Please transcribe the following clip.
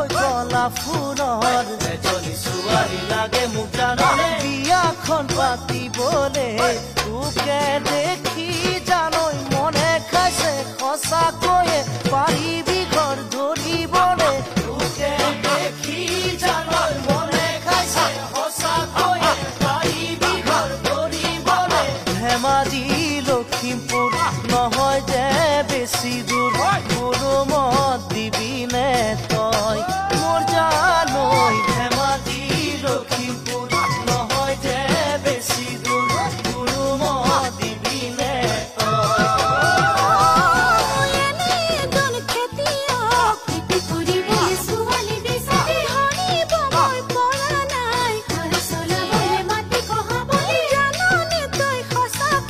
ধুনীয়াকৈ কলা ফুলৰ এজনী ছোৱালী লাগে মোক জাননে, বিয়াখন পাতিবলে। তোকে দেখি জানৈ মনে খাইছে সঁচাকৈয়ে, পাৰিবি ঘৰ ধৰিবলে। তোকে দেখি জানৈ মনে খাইছে সঁচাকৈয়ে, পাৰিবি ঘৰ ধৰিবলে। ধেমাজি লখিমপুৰ নহয় যে বেছি দূৰ।